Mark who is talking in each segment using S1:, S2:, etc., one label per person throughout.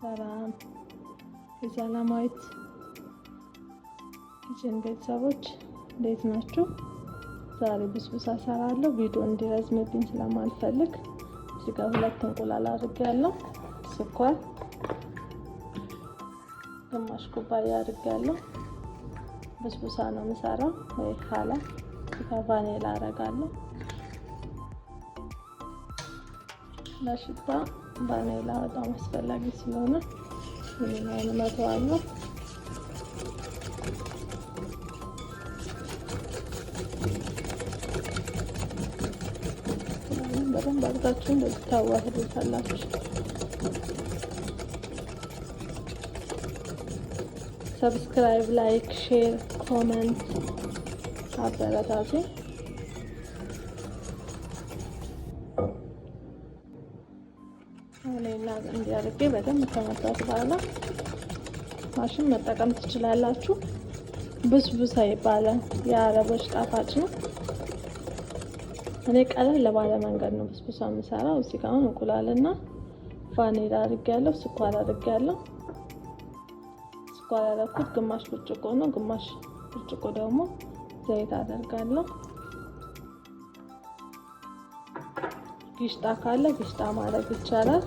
S1: ሰላም የሰላማዊት Kitchen ቤተሰቦች እንዴት ናችሁ? ዛሬ ብስቡሳ እሰራለሁ። ቪዲዮ እንዲረዝምብኝ ስለማልፈልግ እዚህ ጋር 2 እንቁላል አድርጌያለሁ። ስኳር ግማሽ ኩባያ አድርጌያለሁ። ብስቡሳ ነው የምሰራው ወይ ካላ እዚህ ጋር ቫኒላ አደርጋለሁ። ለሽታ ቫኒላ በጣም አስፈላጊ ስለሆነ ይሄንን እመተዋለሁ። በደንብ አድርጋችሁ እንደዚህ ታዋህዱታላችሁ። Subscribe፣ like፣ share፣ comment አበረታቱ። እኔና እንዲህ አድርጌ በደንብ ከመታት በኋላ ማሽን መጠቀም ትችላላችሁ። ብስቡሳ ይባላል። የአረቦች ጣፋጭ ነው። እኔ ቀለል ባለ መንገድ ነው ብስቡሳ የምሰራው። እዚህ ጋር አሁን እንቁላልና ቫኒላ አድርጌያለሁ፣ ስኳር አድርጌያለሁ። ስኳር ያደረኩት ግማሽ ብርጭቆ ነው። ግማሽ ብርጭቆ ደግሞ ዘይት አደርጋለሁ። ጊሽጣ ካለ ጊሽጣ ማድረግ ይቻላል።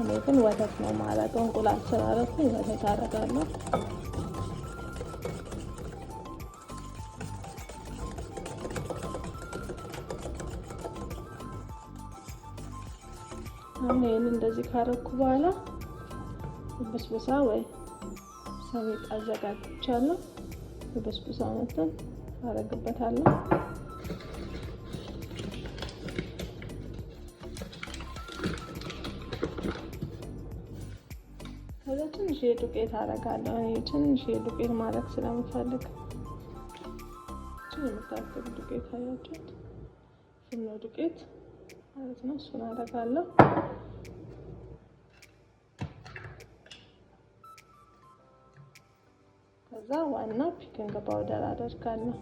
S1: እኔ ግን ወተት ነው የማደርገው። እንቁላል ስላደረኩኝ ወተት አደርጋለሁ። አሁን ይሄን እንደዚህ ካረኩ በኋላ ብስቡሳ ወይ ሰሊጥ አዘጋጅቻለሁ። ብስቡሳ መተን አረግበታለሁ። ከዛ ትንሽ ዱቄት አረጋለሁ። እኔ ትንሽ ዱቄት ማድረግ ስለምፈልግ የምታክል ዱቄት አያችሁት፣ ፍርኖ ዱቄት ማለት ነው። እሱን አደርጋለሁ። ከዛ ዋና baking powder አደርጋለሁ።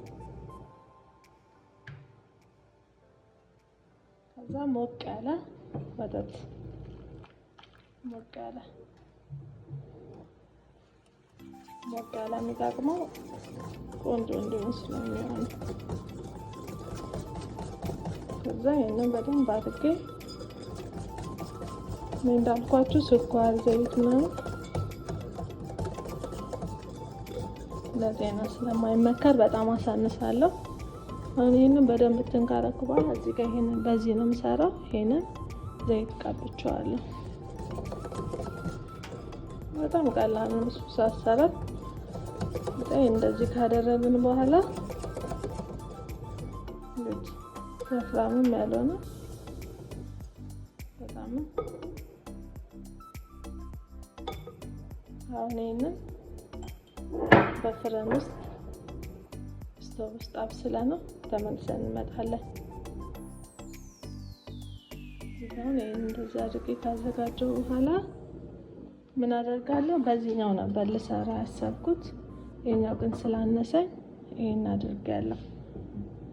S1: ከዛ ሞቅ ያለ ወተት ሞቅ ያለ ሞቅ ያለ የሚጠቅመው ቆንጆ እንዲሆን ስለሚሆን ከዛ ይሄንን በደንብ አድርጌ እኔ እንዳልኳችሁ ስኳር፣ ዘይት ምናምን ለጤና ስለማይመከር በጣም አሳንሳለሁ። አሁን ይሄንን በደንብ ትንካረኩ በኋላ እዚህ ጋር ይሄንን በዚህ ነው የምሰራው። ይሄንን ዘይት ቀብቼዋለሁ። በጣም ቀላል ነው ብስቡሳ አሰራር። እንደዚህ ካደረግን በኋላ ወፍራምም ያልሆነ በጣም አሁን ይሄንን በፍረን ውስጥ ስቶቭ ውስጥ አብስለን ነው ተመልሰን እንመጣለን። አሁን ይሄንን እንደዚህ አድርጌ ካዘጋጀው በኋላ ምን አደርጋለሁ? በዚህኛው ነበር ልሰራ ያሰብኩት። ይሄኛው ግን ስላነሰኝ ይሄን አድርጌያለሁ።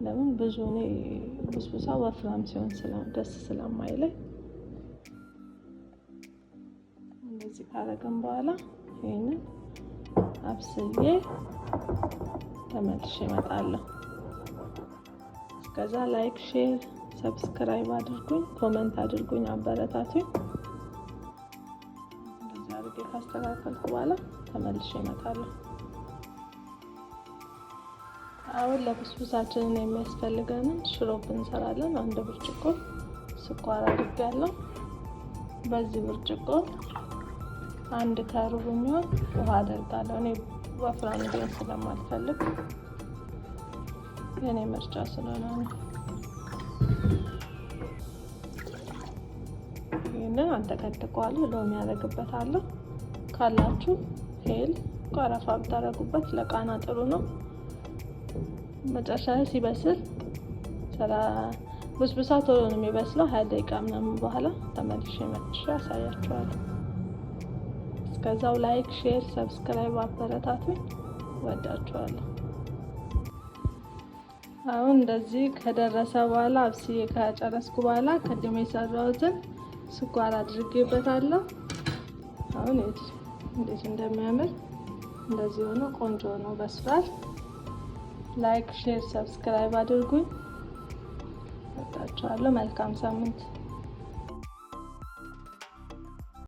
S1: ለምን ብዙ እኔ ብስቡሳ ወፍራም ሲሆን ደስ ስለማይለኝ እንደዚህ ካደረግን በኋላ ይሄንን አብስዬ ተመልሼ እመጣለሁ። እስከዛ like፣ share፣ subscribe አድርጉኝ፣ comment አድርጉኝ፣ አበረታቱኝ። እንደዚህ አድርጌ ካስተካከልኩ በኋላ ተመልሼ እመጣለሁ። አሁን ለብስቡሳችንን የሚያስፈልገንን ሽሮፕ እንሰራለን። 1 ብርጭቆ ስኳር አድርጌያለሁ። በዚህ ብርጭቆ 1.25 የሚሆን ውሃ አደርጋለሁ። እኔ ወፍራም እንዲሆን ስለማልፈልግ የኔ ምርጫ ስለሆነ ነው። ይህንን አንተከትከዋለሁ፣ ሎሚ አደርግበታለሁ። ካላችሁ ሄል ቀረፋ ብታደርጉበት ለቃና ጥሩ ነው። መጨረሻ ላይ ሲበስል ብስቡሳ ቶሎ ነው የሚበስለው። 20 ደቂቃ ምናምን በኋላ ተመልሼ መጥቼ አሳያችኋለሁ። እስከዛው like፣ share፣ subscribe አበረታቱኝ። ወዳችኋለሁ። አሁን እንደዚህ ከደረሰ በኋላ፣ አብስዬ ከጨረስኩ በኋላ ቅድም የሰራሁትን ስኳር አድርጌበታለሁ። አሁን እንዴት እንደሚያምር! እንደዚህ ሆኖ ቆንጆ ነው፣ በስሏል። Like፣ share፣ subscribe አድርጉኝ። ወዳችኋለሁ። መልካም ሳምንት።